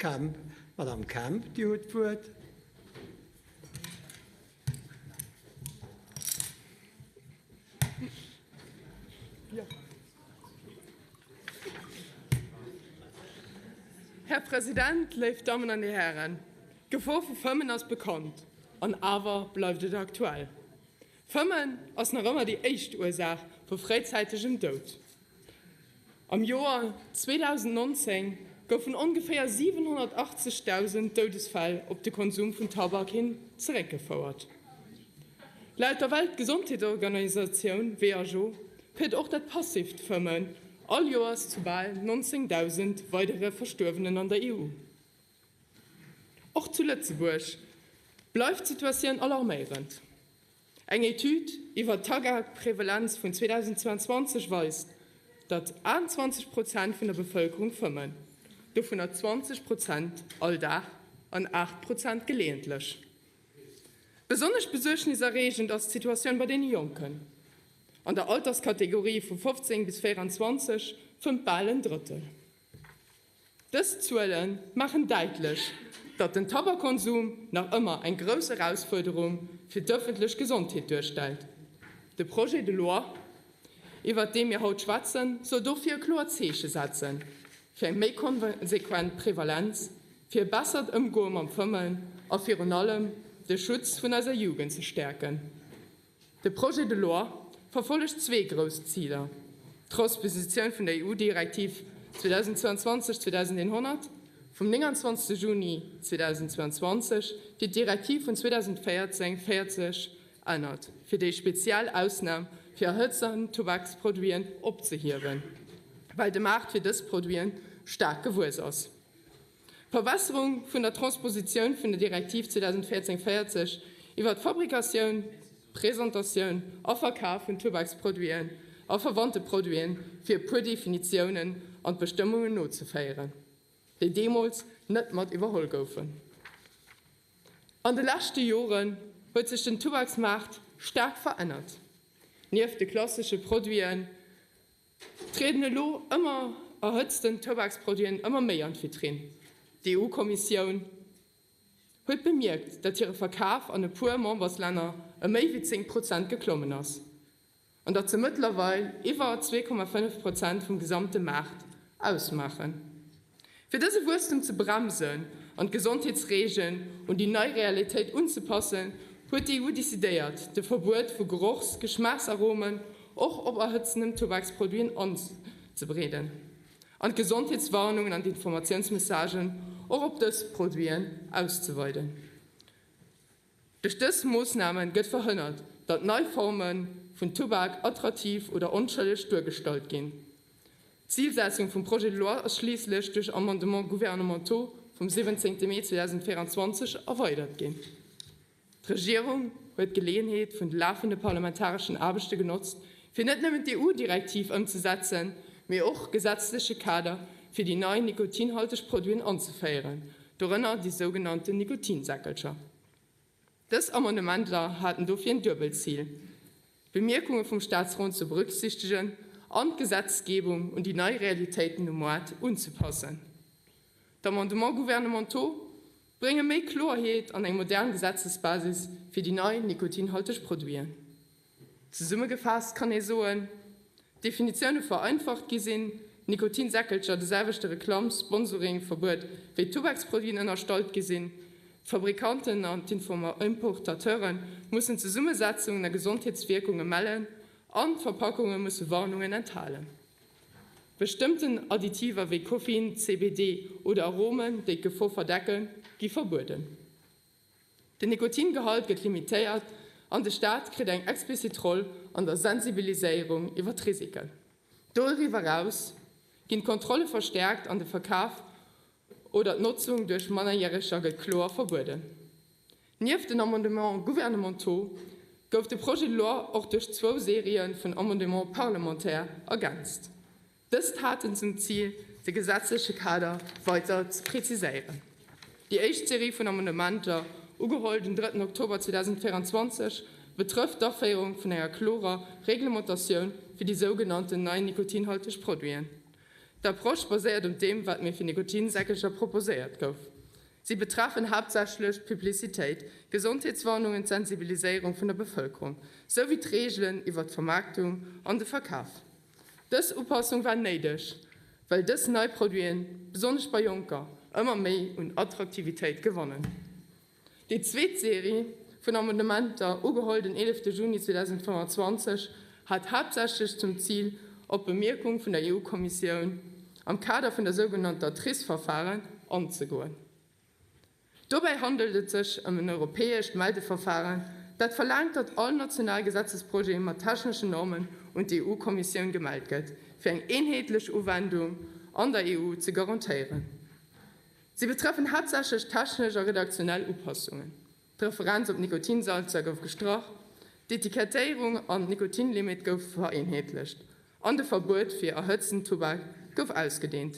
Kemp. Madame Kemp, Dir hutt d'Wuert. Här President, léif Dammen an Dir Hären, d'Gefor vu Fëmmen ass bekannt, an awer bleift et aktuell. Fëmmen ass nach ëmmer déi éischt Ursaach vu fréizäitegem Doud. Am Joer 2019 goufen ongeféier 780.000 Doudesfäll op de Konsum vun Tabak hin zeréckgefouert. Laut der Weltgesondheetsorganisatioun, WHO, féiert och dat passivt Fëmmen all Joers zu bal 19.000 weidere Verstuerwenen an der EU. Och zu Lëtzebuerg bleift d'Situatioun alarméierend. Eng Etüd iwwer d'Tabakprevalenz vun 2022 weist, datt 28 Prozent vun der Bevëlkerung fëmmen, dovunner 20 Prozent all Dag an 8 Prozent geleeëntlech. Besonnesch besuergniserreegend ass d'Situatioun bei deene Jonken. An der Alterskategorie vu 15 bis 24 fëmmt bal en Drëttel. Dës Zuele maachen däitlech, datt den Tabakkonsum nach ëmmer eng grouss Erausfuerderung fir d'ëffentlech Gesondheet duerstellt. De Projet de loi, iwwert dee mir haut schwätzen, soll dofir e kloert Zeeche setzen, fir eng méi konsequent Prevalenz, fir e bessert Ëmgoe mam Fëmmen a virun allem de Schutz vun eiser Jugend ze stäerken. De Projet de loi verfollegt zwee grouss Ziler, d'Transpositioun vun der EU-Direktiv 2022 2100 vum 29 Juni 2022, déi d'Direktiv vun 2014 40 ännert, fir déi speziell Ausnam fir erhëtzten Tubaksproduiten opzehiewen, well de Maart fir dës Produite staark gewuess ass. D'Verbesserung vun der Transpositioun vun der Direktiv 2014 40 iwwert d'Fabrikatioun, Presentatioun a Verkaf vun Tubaksproduiten a verwandte Produiten, fir e puer Definitiounen an d'Bestëmmungen nozeféieren, déi deemools net mat iwwerholl goufen. An de leschte Joren huet sech den Tubaksmaart staark verännert. Nieft de klassesche Produiten, Trieden elo ëmmer erhëtzten Toubaksproduiten ëmmer méi an d'Vitrinn. D'EU-Kommissioun huet bemierkt, datt hire Verkaf an e puer Memberslänner ëm méi wéi 10 Prozent geklommen ass an datt se mëttlerweil iwwer 2,5 Prozent vum gesamte Maart ausmaachen. Fir dëse Wuesstem ze bremsen an d'Gesondheetsreegelen un déi nei Realitéit unzepassen, huet d'EU decidéiert, de Verbuet vu Gerochs-, Geschmaachsaromen och op erhëtzenem Tubaksproduiten anzebreeden an d'Gesondheetswarnungen an d'Informatiounsmessagen och op dës Produiten auszeweiden. Duerch dës Moossname gëtt verhënnert, datt nei Forme vun Tubak attraktiv oder onschëlleg duergestallt ginn. D'Zilsetzung vum Projet de loi ass schliisslech duerch Amendements gouvernementaux vum 17 Mee 2024 erweidert ginn. D'Regierung huet d'Geleeënheet vun de lafende parlamentareschen Aarbechte genotzt, fir net nëmmen d'EU-Direktiv ëmzesetzen, mee och gesetzleche Kader fir déi nei nikotinhalteg Produiten anzeféieren, dorënner déi sougenannten Nikotinsäckelcher. Dës Amendementer haten dofir en duebelt Zil, d'Bemierkunge vum Staatsrot ze berücksichtegen an d'Gesetzgebung un déi nei Realitéiten um Moart unzepassen. D'Amendements gouvernementaux brénge méi Kloerheet an eng modern Gesetzesbasis fir déi nei nikotinhalteg Produiten. Zesummegefaasst kann ee soen, d'Definitioune vereinfacht gi sinn, d'Nikotinsäckelcher de selwechte Reklamm-, Sponsoring-, Verbuet wéi d'Tubaksproduiten ënnerstallt gi sinn, d'Fabrikanten an d'Importateure mussen Zesummesetzungen a Gesondheetswierkunge mellen an d'Verpackunge musse Warnungen enthalen. Bestëmmten Additiver wéi Koffein, CBD oder Aromen, déi d'Gefor verdecken, gi verbueden. Den Nikotingehalt gëtt limitéiert an de Staat kritt eng explizit Roll an der Sensibiliséierung iwwer d'Risiken. Doriwwer eraus ginn d'Kontrolle verstäerkt an de Verkaf oder d'Notzung duerch Mannerjäreger gëtt kloer verbueden. Nieft den Amendements gouvernementaux gouf de Projet de loi och duerch zwou Serië vun Amendements parlementaires ergänzt. Dëst haten zum Zil, de gesetzleche Kader weiter ze preziséieren. Déi éischt Serie vun Amendementer, ugeholl den drëtten Oktober 2024, betrëfft d'Aféierung vun enger klorer Reglementatioun fir déi sougenannten nei nikotinhalteg Produiten. D'Approche baséiert op deem, wat mir fir Nikotinsäckelcher proposéiert gouf. Si betreffen haaptsächlech d'Publicitéit, d'Gesondheetswarnungen, d'Sensibiliséierung vun der Bevëlkerung, sou wéi d'Reegelen iwwert d'Vermaarktung an de Verkaf. Dës Upassung war néideg, well dës nei Produiten, besonnesch bei Jonker, ëmmer méi un Attraktivitéit gewannen. Déi zweet Serie vun Amendementer, ugeholl den 11 Juni 2025, hat haaptsächlech zum Zil, op d'Bemierkung vun der EU-Kommissioun am Kader vun der sougenannter TRIS-Verfaren anzegoen. Dobäi handelt et sech ëm en europäescht Meldeverfaren, dat verlaangt, datt all national Gesetzesprojet mat techneschen Normen un d'EU-Kommissioun gemellt gëtt, fir eng eenheetlech Uwendung an der EU ze garantéieren. Si betreffen haaptsächlech technesch a redaktionell Upassungen. D'Referenz op Nikotinsalzer gouf gestrach, d'Etikettéierung an d'Nikotinlimit goufe vereenheetlecht an de Verbuet fir erhëtzten Tubak gouf ausgedeent.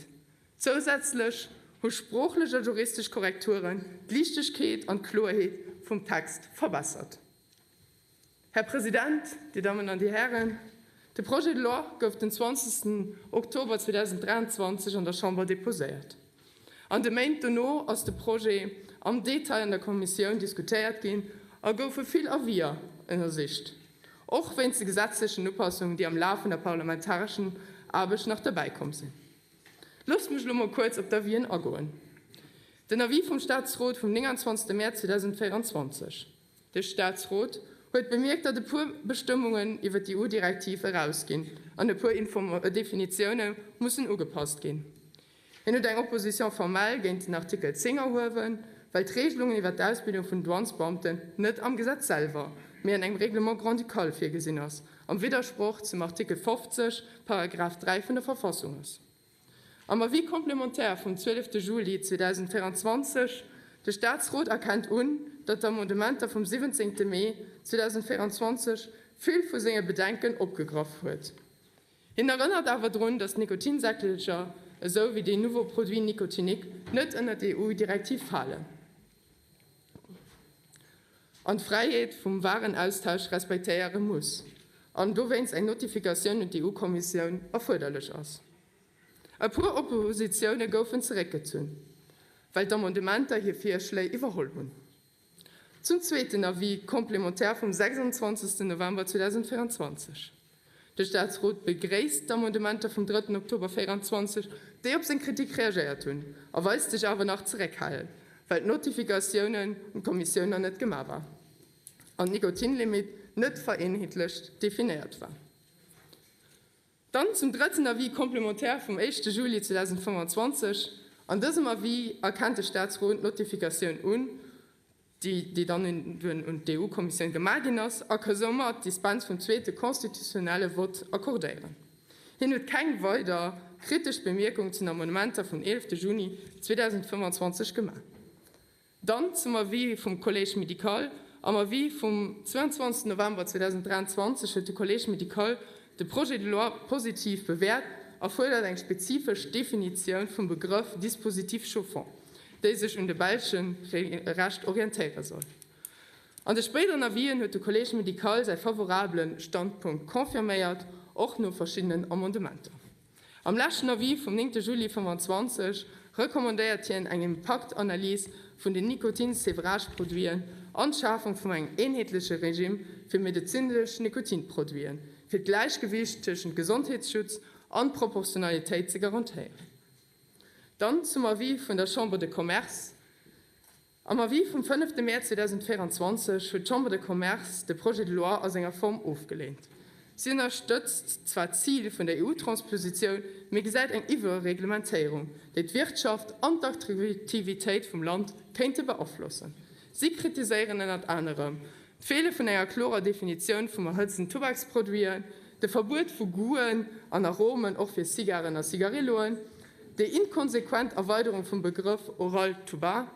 Zousätzlech hu sproochlech a juristesch Korrekturen d'Liichtegkeet an d'Kloerheet vum Text verbessert. Här President, Dir Dammen an Dir Hären, de Projet de loi gouf den 20. Oktober 2023 an der Chamber déposéiert. An de Méint dono ass de Projet am Detail an der Kommissioun diskutéiert ginn a goufe vill Avier ënnersicht, och wéinst de gesetzlechen Upassungen, déi am Laf vun der parlamentareschen Aarbecht nach derbäikomm sinn. Loosst mech elo mol kuerz op d'Avisen agoen. Den Avis vum Statsrot vum 29. Mäerz 2024. De Statsrot huet bemierkt, datt e puer Bestëmmungen iwwer d'EU-Direktiv erausginn an e puer Definitioune mussen ugepasst ginn. Hien huet eng Opposition formelle géint den Artikel 10 erhuewen, well d'Regelungen iwwer d'Ausbildung vun Douanesbeamten net am Gesetz selwer, mee an engem Règlement grand-ducal virgesinn ass, am Widdersproch zum Artikel 50, Paragraph 3 vun der Verfassung ass. Am Avis complémentaire vum 12 Juli 2024, De Staatsrot erkennt un, datt d'Amendementer vum 17 Mee 2024 vill vu senge Bedenken opgegraff huet. Hien erënnert awer drun, datt d'Nikotinsäckelcher, esou wéi déi nouveaux produits nicotiniques, net ënner d'EU-Direktiv falen an d'Fräiheet vum Warenaustausch respektéiere muss an dowéinst eng Notifikatioun un d'EU-Kommissioun erfuerderlech ass. E puer Oppositioune goufen zeréckgezunn, well d'Amendementer hir Virschléi iwwerholl hunn. Zum zweeten Avis complémentaire vum 26 November 2024, De Staatsrot begréisst d'Amendementer vum 3 Oktober 2024, déi op seng Kritik reagéiert hunn, a weist sech awer nach zeréckhalen, well d'Notifikatiounen un d'Kommissioun nach net gemaach war an d'Nikotinlimit net vereenheetlecht definéiert war. Dann zum drëtten Avis complémentaire vum éischte Juli 2025. An dësem Avis erkennt de Statsrot d'Notifikatioun un, déi déi dann un d'EU-Kommissioun gemaach ginn ass, a ka soumat d'Dispens vum zweete constitutionnelle Vott accordéieren. Hien huet keng weider kritesch Bemierkung zu den Amendementer vum 11 Juni 2025 gemaach. Dann zum Avis vum Collège médical. Am Avis vum 22 November 2023 huet de Collège médical de Projet de loi positiv bewäert a fuerdert eng spezifesch Definitioun vum Begrëff dispositif chauffant, déi sech un de belsche Recht orientéiere soll. An de spéideren Avisen huet de Collège médical säi favorabele Standpunkt confirméiert, och no verschiddenen Amendementer. Am leschten Avis vum 9 Juli 25 recommandéiert hien eng Impaktanalys vun den Nikotin-Sevrage-Produiten an d'Schafung vum engem eenheetleche Regime fir medezinesch Nikotinproduiten, fir d'Gläichgewicht tëschent Gesondheetsschutz an Proportionalitéit ze garantéieren. Dann zum Avis vun der Chambre de Commerce. Am Avis vum fënnefte Mäerz 2024 huet d'Chambre de Commerce de Projet de loi a senger Form ofgeleent. Si ënnerstëtzt zwar d'Zil vun der EU-Transpositioun, mee gesäit eng Iwwerreglementéierung, déi d'Wirtschaft an d'Attraktivitéit vum Land kéinte beaflossen. Si kritiséieren ënnert anerem d'Feele vun enger klorer Definitioun vum erhëtzten Tubaksproduiten, de Verbuet vu Goûten an Aromen och fir Cigaren a Cigarilloen, Déi inkonsequent Erweiderung vum Begrëff oral Tubak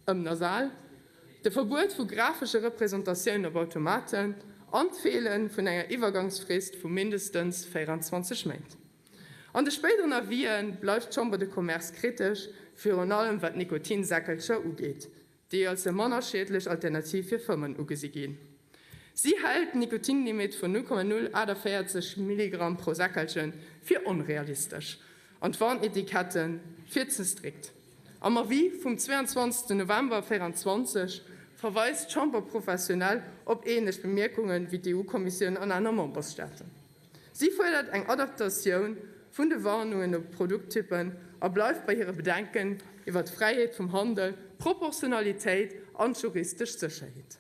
ëm nasal, de Verbuet vu grafesche Representatiounen op Automaten an d'Feele vun enger Iwwergangsfrist vu mindestens 24 Méint. An de spéideren Avisë bleift d'Chambre de Commerce kritesch, virun allem wat d'Nikotinsäckelcher ugeet, déi als e manner schiedlech Alternativ fir Fëmmen ugesi ginn. Si hält d'Nikotinlimit vun 0,048 Milligramm pro Säckelche fir onrealistesch. An d'Warnetikette fir ze strikt. Am Avis vum 22. November 24 verweist d'Chambre professionnelle op änlech Bemierkunge wéi d'EU-Kommissioun an aner Memberstaaten. Si fuerdert eng Adaptatioun vun de Warnungen no Produkttyppen a bleift bei hire Bedenken iwwer d'Fräiheet vum Handel, d'Proportionalitéit an d'juristesch Sécherheet.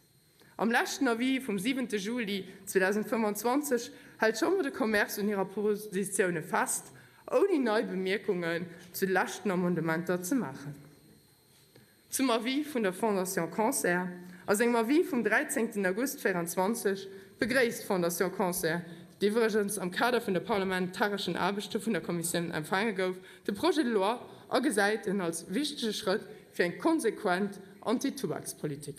Am leschten Avis vum 7 Juli 2025 hält d'Chambre de Commerce un hirer Positioune fest, ouni nei Bemierkungen zu de leschten Amendementer ze maachen. Zum Avis vun der Fondation Cancer, A sengem Avis vum 13 August 2024 begréisst d'Fondation Cancer, déi iwwregens am Kader vun de parlamentareschen Aarbechte vun der Kommissioun empfaange gouf, de Projet de loi a gesäit en als wichtege Schrëtt fir eng konsequent Antitubakspolitik.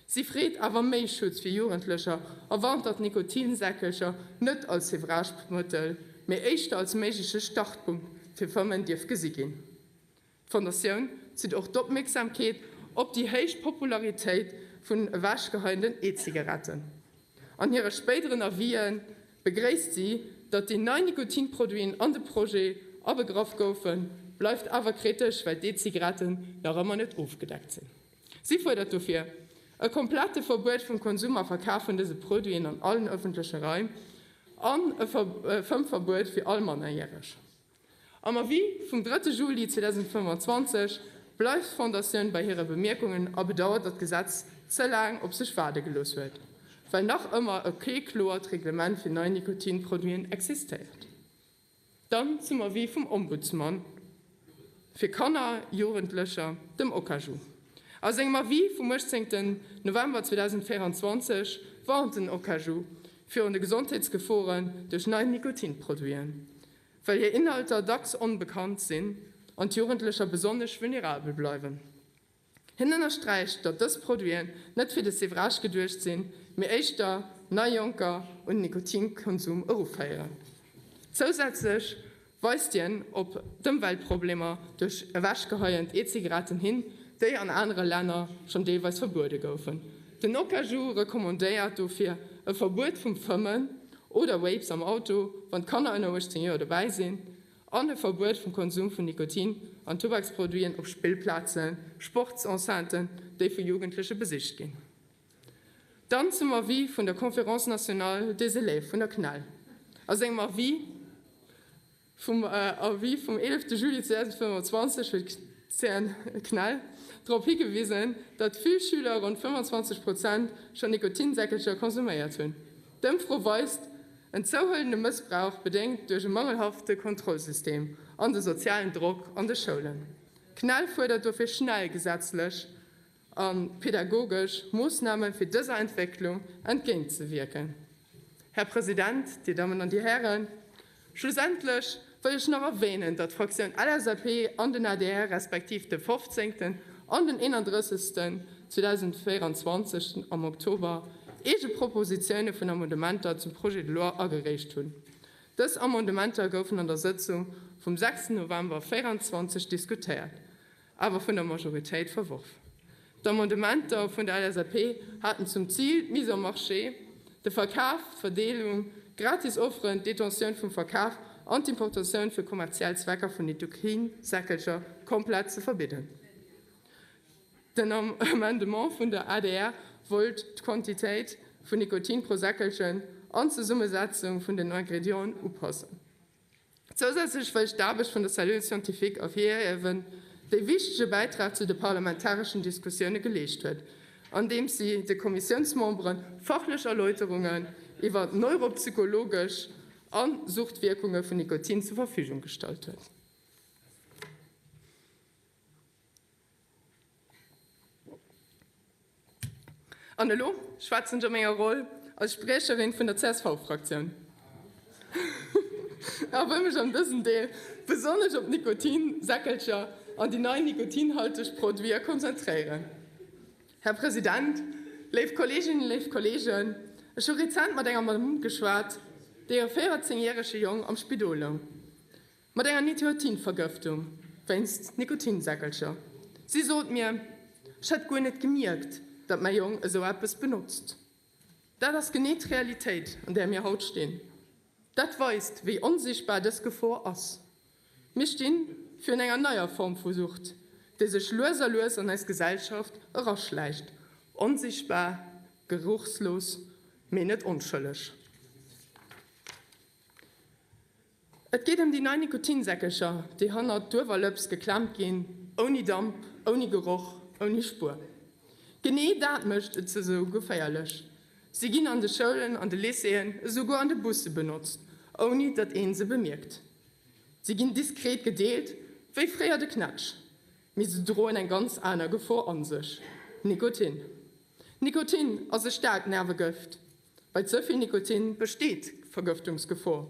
Si freet awer méi Schutz fir Jugendlecher a warnt, datt Nikotinsäckelcher net als Sevrage-Mëttel, mee éischter als méigleche Startpunkt fir Fëmmen dierf gesi ginn. D'Fondatioun zitt och d'Opmierksamkeet op déi héich Popularitéit vun ewechgeheienden E-Zigaretten. An hire spéideren Avisen begréisst si, datt déi nei Nikotinproduiten an de Projet abegraff goufen, bleift awer kritesch, well d'E-Zigaretten nach ëmmer net ofgedeckt sinn. Si fuerdert dofir e komplette Verbuet vum Konsum a Verkaf vun dëse Produiten an allen ëffentleche Raim an e Fëmmverbuet fir all Mannerjäreg. Am Avis vum 3 Juli 2025 bleift d'Fondatioun bei hire Bemierkungen a bedauert, datt d'Gesetz ze laang op sech waarde gelooss huet, well nach ëmmer e kee kloert Reglement fir nei Nikotinproduiten existéiert. Dann zum Avis vum Ombudsman fir Kanner, Jugendlecher, dem Okaju. A sengem Avis vum 18 November 2024 warnt den Okaju virun de Gesondheetsgeforen duerch nei Nikotinproduiten, well hir Inhalter dacks onbekannt sinn an d'Jugendlecher besonnesch vulnerabel bleiwen. Hien ënnersträicht, datt dës Produiten net fir de Sevrage geduecht sinn, mee éischter nei Jonker un den Nikotinkonsum eruféieren. Zousätzlech weist hien op d'Ëmweltproblemer duerch ewechgeheiend E-Zigaretten hin, déi an anere Länner schonn deelweis verbuede goufen. Den Okaju recommandéiert dofir e Verbuet vum Fëmmen oder Vapes am Auto, wann d'Kanner ënner 18 Joer dobäi sinn. An e Verbuet vum Konsum vun Nikotin an Tubaksproduiten op Spillplazen, Sportsenceinten, déi vu Jugendleche besicht ginn. Dann zum Avis vun der Conférence nationale des élèves, vun der CNEL. A sengem Avis vum Avis vum 11 Juli 2025 huet d'CNEL drop higewisen, datt vill Schüler, ronn 25 Prozent, schonn Nikotinsäckelcher konsuméiert hunn. D'Ëmfro weist, En zouhuelende Mëssbrauch, bedéngt duerch e mangelhafte Kontrollsystem an de sozialen Drock an de Schoulen. D'CNEL fuerdert dofir schnell gesetzlech a pedagogesch Moossname fir dëser Entwécklung entgéint ze wierken. Här President, Dir Dammen an Dir Hären, schlussendlech wëll ech nach erwähnen, datt d'Fraktioun LSAP an den adr respektiv de 15. An den 31. 2024 am Oktober eege Propositioune vun Amendementer zum Projet de loi agereecht hunn. Dës Amendementer goufen an der Sëtzung vum 6 November 2024 diskutéiert, awer vun der Majoritéit verworf. D'Amendementer vun der LSAP haten zum Zil, d'Mise en marché, de Verkaf, d'Verdeelung, gratis Offeren, d'Detentioun vum Verkaf an d'Importatioun fir kommerziell Zwecker vun Nikotinsäckelcher komplett ze verbidden. Den Amendement vun der adr wollt d'Quantitéit vun Nikotin pro Säckelchen an d'Zesummesetzung vun den Ingredienten upassen. Zousätzlech wëll ech d'Aarbecht vun der Cellule scientifique ervirhiewen, déi wichtege Bäitrag zu de parlamentareschen Diskussioune geleescht huet, andeems si de Kommissiounsmembere fachlech Erläuterungen iwwer neuropsychologesch a Suchtwierkunge vun Nikotin zur Verfügung gestallt huet. An elo schwätzen ech a menger Roll als Spriecherin vun der CSV-Fraktioun a wëll mech an dësem Deel besonnesch op d'Nikotinsäckelcher an déi nei nikotinhalteg Produite konzentréieren. Här President, léif Kolleeginnen, léif Kolleegen, ech hu rezent mat enger Mamm geschwat, déi e 14 järege Jong am Spidol loung. Mat enger Nikotinvergëftung wéinst Nikotinsäckelcher. Si sot mir, ech hätt guer net gemierkt, datt mäi Jong esou eppes benotzt. Dat ass genee d'Realitéit, an där mir haut stinn. Dat weist, wéi onsichtbar dës Gefor ass. Mir sti virun enger neier Form vu Sucht, déi sech lues a lues an eis Gesellschaft eraschläicht, onsichtbar, geruchslos, mee net onschëlleg. Et geet ëm déi nei Nikotinsäckelcher, déi hannert d'Uewerlëps geklemmt ginn, ouni Damp, ouni Geroch, ouni Spuer. Genee dat mécht et se esou geféierlech. Si ginn an de Schoulen, an de Lycéeën, esouguer an de Busse benotzt, ouni datt ee se bemierkt. Si ginn diskret gedeelt, wéi fréier de Knätsch. Mee se droen eng ganz aner Gefor a sech, Nikotin. Nikotin ass e staarkt Nervegëft. Bei ze vill Nikotin besteet Vergëftungsgefor.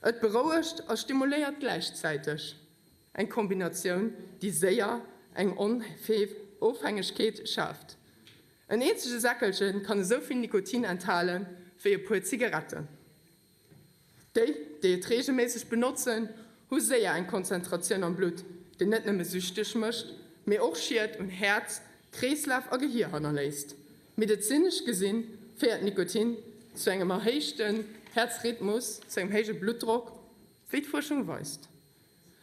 Et berouegt a stimuléiert gläichzäiteg. Eng Kombinatioun, déi séier eng Ofhängegkeet schaaft. En eenzege Säckelche kann esou vill Nikotin enthale wéi e puer Zigaretten. Déi, déi et reegelméisseg benotzen, hu séier eng Konzentratioun am Blutt, déi net nëmme süchteg mécht, mee och Schied un Häerz, Kreeslaf a Gehier hannerléisst. Medezinesch gesi féiert Nikotin zu engem erhéichten Häerzrhythmus, zu engem héije Bluttdrock, wéi d'Fuerschung weist.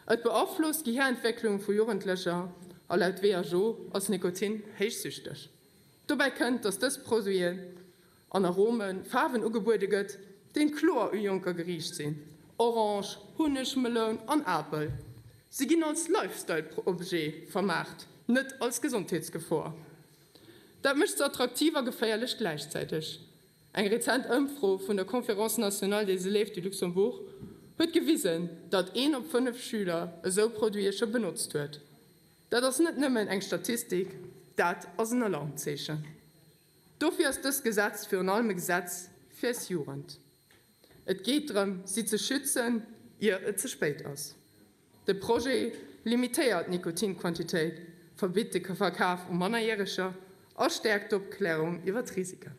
Et beaflosst d'Gehirentwécklung vu Jugendlecher a laut WHO ass Nikotin héich süchteg. Dobäi kënnt, datt dës Produiten an Aromen, Faarwen ugebuede gëtt, déi kloer u Jonker geriicht sinn, Orange, Hunnegmeloun an Apel. Si ginn als Lifestyle-Objet vermaart, net als Gesondheetsgefor. Dat mécht se attraktiv a geféierlech gläichzäiteg. Eng rezent Ëmfro vun der Conférence nationale des élèves du Luxembourg huet gewisen, datt een op 5 Schüler esou Produite scho benotzt huet. Dat ass net nëmmen eng Statistik, dat ass en Alarmzeechen. Dofir ass dëst Gesetz virun allem e Gesetz fir eis Jugend. Et geet drëm, si ze schützen, ier et ze spéit ass. De Projet limitéiert d'Nikotinquantitéit, verbitt de Verkaf u Mannerjäreger a stäerkt d'Opklärung iwwer d'Risiken.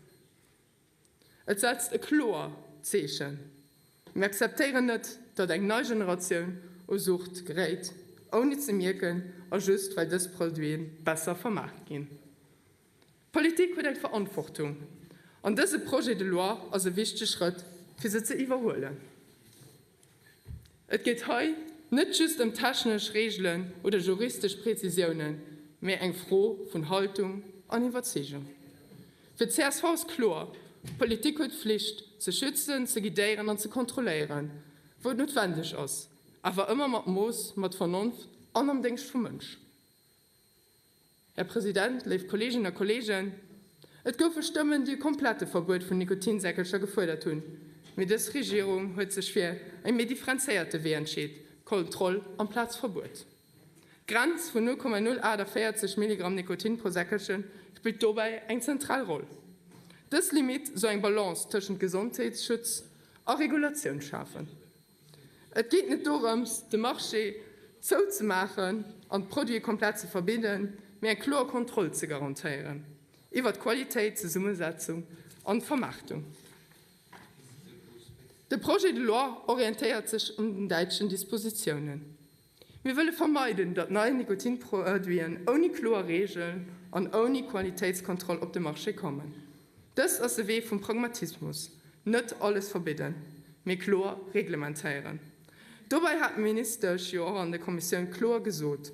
Et setzt e kloer Zeechen, Mir akzeptéieren net, datt eng nei Generatioun u Sucht geréit, ouni ze mierken a just well dës Produite besser vermaart ginn. D'Politik huet eng Verantwortung, an dëse Projet de loi ass e wichtege Schrëtt, fir se ze iwwerhuelen. Et geet hei net just ëm technesch Reegelen oder juristesch Präzisiounen, mä eng Fro vun Haltung an Iwwerzeegung. Fir d'CSV ass kloer, D'Politik huet d'Flicht, ze schützen, ze guidéieren an ze kontrolléieren, wou et noutwendeg ass, awer ëmmer mat Mooss, mat Vernonft an am Déngscht vum Mënsch. Här President, léif Kolleeginnen a Kolleegen, et goufe Stëmmen, déi e komplette Verbuet vun Nikotinsäckelcher gefuerdert hunn, mee dës Regierung huet sech fir e méi differenzéierte Wee entscheet, Kontroll amplaz Verbuet. D'Grenz vun 0,048 Milligramm Nikotin pro Säckelche spillt dobäi eng zentral Roll. Dës Limitt soll eng Balance tëschent Gesondheetsschutz a Regulatioun schafen. Et geet net dorëms, de Marché zouzemaachen an d'Produite komplett ze verbidden, mee eng kloer Kontroll ze garantéieren iwwert d'Qualitéit, d'Zesummesetzung an d'Vermaartung. De Projet de loi orientéiert sech un den däitschen Dispositiounen. Mir wëlle vermeiden, datt nei Nikotinproduiten ouni kloer Regeln an ouni Qualitéitskontroll op de Marché kommen. Dëst ass de Wee vum Pragmatismus, net alles verbidden, mee kloer reglementéieren. Dobäi hat d'Ministesch jo och an der Kommissioun kloer gesot,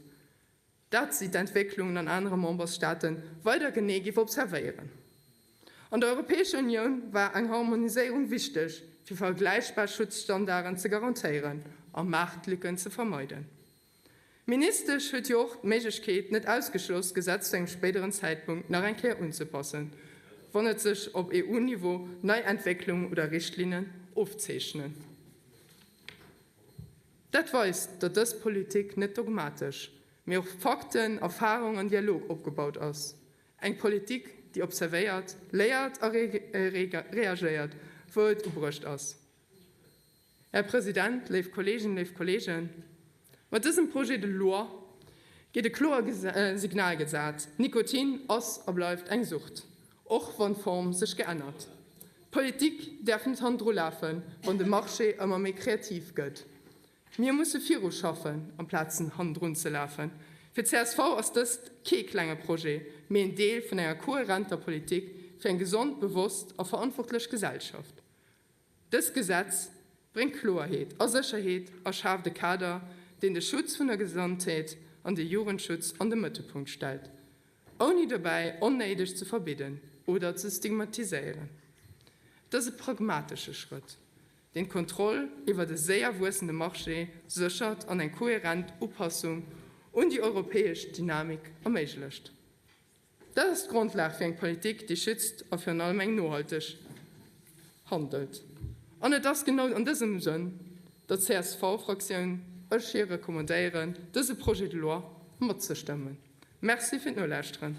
dat si d'Entwécklungen an anere Membersstate weider genee géif observéieren. An der Europäescher Unioun war eng Harmoniséierung wichteg, fir vergläichbar Schutzstandarden ze garantéieren a Maartlücken ze vermeiden. D'Ministesch huet jo och d'Méiglechkeet net ausgeschloss, d'Gesetz zu engem spéideren Zäitpunkt nach eng Kéier unzepassen, wann et sech op EU-Niveau nei Entwécklungen oder Richtlinnen ofzeechnen. Dat weist, datt dës Politik net dogmatesch, mee op Fakten, Erfarung an Dialog opgebaut ass. Eng Politik, déi observéiert, léiert a reagéiert, wou et ubruecht ass. Här President, léif Kolleeginnen, léif Kolleegen, mat dësem Projet de loi gétt e kloer Signal gesat, Nikotin ass a bleift eng Sucht, och wann d'Form sech geännert. D'Politik däerf net hannendru lafen, wann de Marché ëmmer méi kreativ gëtt. Mir musse viruschaffen, amplaz hannendrun ze lafen. Fir csv ass dëst kee klenge Projet, mee en Deel vun enger kohärenter Politik fir eng gesond, bewosst a verantwortlech Gesellschaft. Dëst Gesetz bréngt Kloerheet a Sécherheet a schaaft e Kader, deen de Schutz vun der Gesondheet an de Jugendschutz an de Mëttelpunkt stellt, ouni dobäi onnéideg ze verbidden oder ze stigmatiséieren. Dëse pragmatesche Schrëtt, deen d'Kontroll iwwert e séier wuessende Marché séchert an eng kohärent Upassung un déi europäesch Dynamik erméiglecht. Dat ass d'Grondlag fir eng Politik, déi schützt a virun allem eng nohalteg handelt. An et ass genau an dësem Sënn, datt d'CSV-Fraktioun ech hir recommandéieren, dëse Projet de loi matzestëmmen. Merci fir d'Nolauschteren.